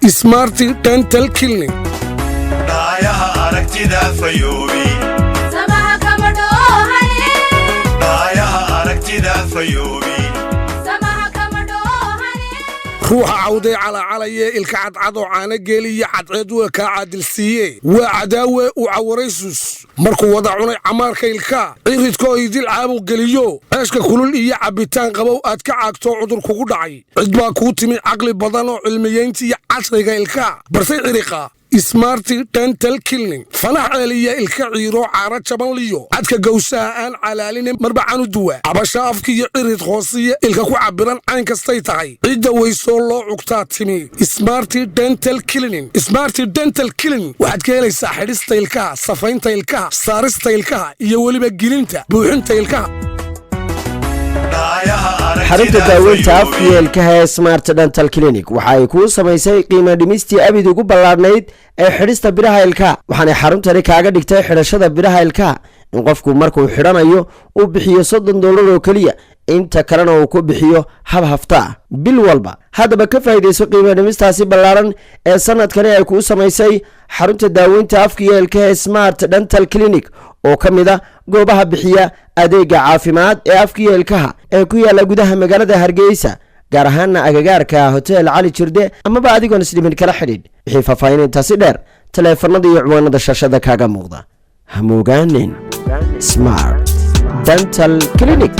Smart Dental Clinic. Dhaayaha aragtida fayoobi. Samaha kama dhoohane. Dhaayaha aragtida fayoobi. Samaha kama dhoohane. Ruuxa cawdee calaacalayee ilka cadcadoo caano geeliyo cadceed waa kaa caadilsiiye, waa cadaawe u cawaraysus markuu wada cunay camaarka ilkaa ciridkoo idil caabuq geliyo, ceeshka kulul iyo cabbitaan qabow aad ka caagtoo cudur kugu dhacay. Cid baa kuu timi caqli badan oo cilmiyeynta iyo casriga ilkaa bartay ciriqa. Smart Dental Clinic, fanax ceeliya, ilka ciiro, caaro jaban liyo cadka gowsaha aan calaalinin marba canu duwa, cabasho afka iyo cirid hoosiya, ilka ku cabiran, cayn kastay tahay cidda weysoo loo cugtaa timi Smart Dental Clinic. Smart Dental Clinic waxaad ka helaysaa xidhista ilkaha, safaynta ilkaha, saarista ilkaha iyo weliba gelinta buuxinta ilkaha. Dhaayaha Xarunta aragtida daaweynta afka iyo fayoobi. ilkaha ee Smart Dental Clinic waxa ay kuu samaysay qiimo dhimistii abid ugu ballaadhnayd ee xidhista biraha ilkaha. Waxaanay xaruntani kaaga dhigtay xidhashada biraha ilkaha in qofku markuu xidhanayo uu bixiyo $30 oo keliya, inta kalena uu ku bixiyo hab hafta ah bil walba. Haddaba ka faa'iidayso qiimo dhimistaasi ballaaran ee sanadkani ay kuu samaysay xarunta daaweynta afka iyo ilkaha ee Smart Dental Clinic, oo ka mid a goobaha bixiya adeega caafimaad ee afka iyo ilkaha ee ku yaala gudaha magaalada Hargeysa, gaar ahaana agagaarka Hotel Cali Jirde, amaba adigoon isdhimin kala xidhiidh wixii faahfaahinintaasi dheer taleefanada iyo ciwaanada shashada kaaga muuqda. Hamoogaanin Smart Dental Clinic.